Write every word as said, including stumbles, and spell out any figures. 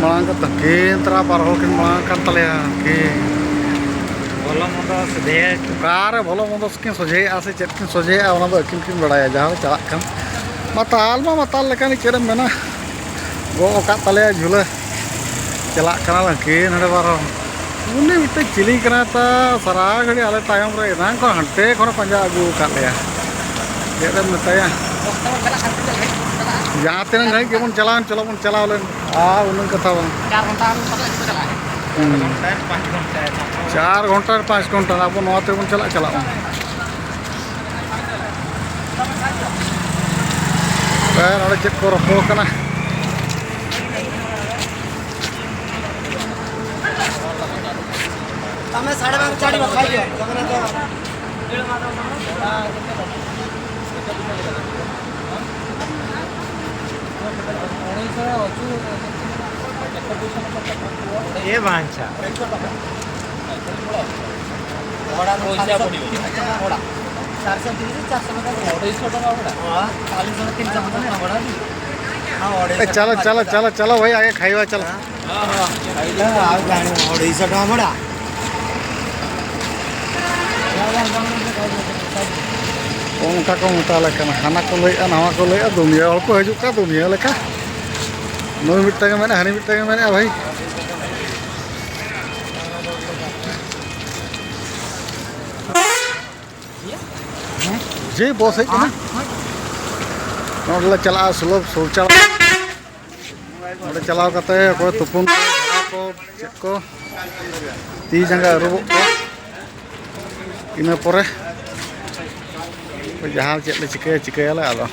ᱢᱟᱲᱟᱝ ᱠᱟᱛᱮ ᱠᱤᱱ ᱛᱟᱨᱟ ᱵᱟᱨ ᱦᱚᱲ ᱠᱤᱱ ᱢᱟᱲᱟᱝ ᱠᱟᱱ ᱛᱟᱞᱮᱭᱟ ᱠᱤᱱ᱾ ᱵᱷᱚᱞᱚ ᱢᱚᱱᱫᱚ ᱥᱚᱡᱷᱮ᱾ ᱚᱠᱟᱨᱮ ᱵᱷᱚᱞᱚ ᱢᱚᱱᱫᱚ ᱥᱮᱠᱤᱱ ᱥᱚᱡᱷᱮᱭᱮᱜᱼᱟ ᱥᱮ ᱪᱮᱫ ᱠᱤᱱ ᱥᱚᱡᱷᱮᱭᱮᱜᱼᱟ, ᱚᱱᱟ ᱫᱚ ᱟᱹᱠᱤᱱ ᱠᱤᱱ ᱵᱟᱲᱟᱭᱟ, ᱡᱟᱦᱟᱸ ᱨᱮ ᱪᱟᱞᱟᱜ ᱠᱟᱱ᱾ ᱢᱟᱛᱟᱞ ᱢᱟ ᱢᱟᱛᱟᱞ ᱞᱮᱠᱟᱱ, ᱪᱮᱫ ᱮᱢ ᱢᱮᱱᱟ, ᱜᱚᱜ ᱟᱠᱟᱫ ᱛᱟᱞᱮᱭᱟ ᱡᱷᱩᱞᱟᱹ᱾ ᱪᱟᱞᱟᱜ ᱠᱟᱱᱟ ᱞᱮ ᱠᱤᱱ ᱦᱟᱸᱰᱮ ᱵᱟᱨ ᱦᱚᱲ᱾ ᱩᱱᱤ ᱢᱤᱫᱴᱮᱡ ᱪᱤᱞᱤ ᱠᱟᱱᱟᱭ ᱛᱟ, ᱥᱟᱨᱟ ᱜᱷᱟᱹᱲᱤ ᱟᱞᱮ ᱛᱟᱭᱚᱢ ᱨᱮ ᱮᱱᱟᱝ ᱠᱷᱚᱱ ᱦᱟᱱᱛᱮ ᱠᱷᱚᱱᱮ ᱯᱟᱸᱡᱟ ᱟᱹᱜᱩ ᱟᱠᱟᱫ ᱞᱮᱭᱟ᱾ ᱪᱮᱫ ᱮᱢ ᱢᱮᱛᱟᱭᱟ? ᱡᱟᱦᱟᱸ ᱛᱤᱱᱟᱹᱜ ᱜᱷᱟᱹᱲᱤᱡ ᱜᱮᱵᱚᱱ ᱪᱟᱞᱟᱣᱮᱱ, ᱪᱚᱞᱚ ᱵᱚᱱ ᱪᱟᱞᱟᱣ ᱞᱮᱱ, ᱟᱨ ᱩᱱᱟᱹᱜ ᱠᱟᱛᱷᱟ ᱵᱟᱝ᱾ ᱪᱟᱨ ᱜᱷᱚᱱᱴᱟ ᱦᱩᱸ᱾ ᱪᱟᱨ ᱜᱷᱚᱱᱴᱟ ᱟᱨ ᱯᱟᱸᱪ ᱜᱷᱚᱱᱴᱟ, ᱟᱵᱚ ᱱᱚᱣᱟ ᱛᱮᱵᱚᱱ ᱪᱟᱞᱟᱜ, ᱪᱟᱞᱟᱜ ᱢᱟ᱾ ᱟᱨ ᱱᱚᱰᱮ ᱪᱮᱫ ᱠᱚ ᱨᱚᱯᱚᱲ ᱠᱟᱱᱟ? ᱛᱟᱢᱮ ᱥᱟᱲᱮ ᱵᱟᱨᱚ ᱪᱟᱲᱤ ᱵᱟᱠᱷᱟᱡ ᱜᱮ, ᱡᱚᱜᱚᱱᱱᱟᱛᱷ᱾ ᱮ ᱵᱟᱧᱪᱟ᱾ ᱚᱲᱟᱜ ᱨᱮ ᱯᱚᱭᱥᱟ ᱯᱚᱲᱤᱵᱚ᱾ ᱚᱲᱟᱜ ᱪᱟᱨᱥᱚ ᱛᱤᱨᱤᱥ, ᱪᱟᱨᱥᱚ ᱴᱟᱠᱟ᱾ ᱚᱲᱟᱜ ᱫᱩᱭᱥᱚ ᱴᱟᱠᱟ ᱚᱲᱟᱜ᱾ ᱦᱮᱸ, ᱪᱟᱞᱤᱥ ᱴᱟᱠᱟ ᱛᱤᱱ ᱥᱚ ᱯᱚᱧᱪᱟᱥ ᱴᱟᱠᱟ ᱚᱲᱟᱜ᱾ ᱦᱮᱸ, ᱚᱲᱟᱜ ᱮ, ᱪᱟᱞᱚ, ᱪᱟᱞᱚ, ᱪᱟᱞᱚ, ᱪᱟᱞᱚ ᱵᱷᱟᱭ, ᱟᱜᱮ ᱠᱷᱟᱭᱣᱟ ᱪᱟᱞᱚ᱾ ᱦᱮᱸ, ᱦᱮᱸ, ᱠᱷᱟᱭᱣᱟ, ᱟᱨ ᱡᱟᱦᱟᱸ ᱚᱲᱟᱜ ᱫᱩᱭᱥᱚ ᱴᱟᱠᱟ ᱚᱲᱟᱜ᱾ ᱚᱱᱠᱟ ᱠᱚ ᱢᱮᱛᱟ ᱞᱮ ᱠᱟᱱᱟ, ᱦᱟᱱᱟ ᱠᱚ ᱞᱟᱹᱭᱮᱜᱼᱟ, ᱱᱟᱣᱟ ᱠᱚ ᱞᱟᱹᱭᱮᱜᱼᱟ, ᱫᱩᱱᱤᱭᱟᱹ ᱦᱚᱲ ᱠᱚ ᱦᱤᱡᱩᱜ ᱠᱟᱱᱟ ᱫᱩᱱᱤᱭᱟᱹ ᱞᱮᱠᱟ᱾ ᱱᱩᱭ ᱢᱤᱫᱴᱟᱝ ᱮ ᱢᱮᱱᱟ, ᱦᱟᱹᱱᱤ ᱢᱤᱫᱴᱟᱝ ᱮ ᱢᱮᱱᱟ, ᱵᱷᱟᱭ᱾ ᱡᱮ ᱵᱚᱥ ᱦᱮᱡ ᱠᱟᱱᱟ, ᱱᱚᱸᱰᱮ ᱞᱮ ᱪᱟᱞᱟᱜᱼᱟ, ᱥᱩᱞᱚᱵᱷ ᱥᱳᱣᱪᱟᱞᱚᱭ᱾ ᱚᱸᱰᱮ ᱪᱟᱞᱟᱣ ᱠᱟᱛᱮ ᱚᱠᱚᱭ ᱛᱩᱯᱩᱱ ᱠᱚ, ᱡᱷᱟᱲᱟ ᱠᱚ, ᱪᱮᱫ ᱠᱚ, ᱛᱤ ᱡᱟᱸᱜᱟ ᱟᱹᱨᱩᱵᱚᱜ ᱠᱚ, ᱤᱱᱟᱹ ᱯᱚᱨᱮ ᱡᱟᱦᱟᱸ ᱪᱮᱫ ᱞᱮ ᱪᱤᱠᱟᱹᱭᱟ, ᱪᱤᱠᱟᱹᱭᱟᱞᱮ ᱟᱫᱚ᱾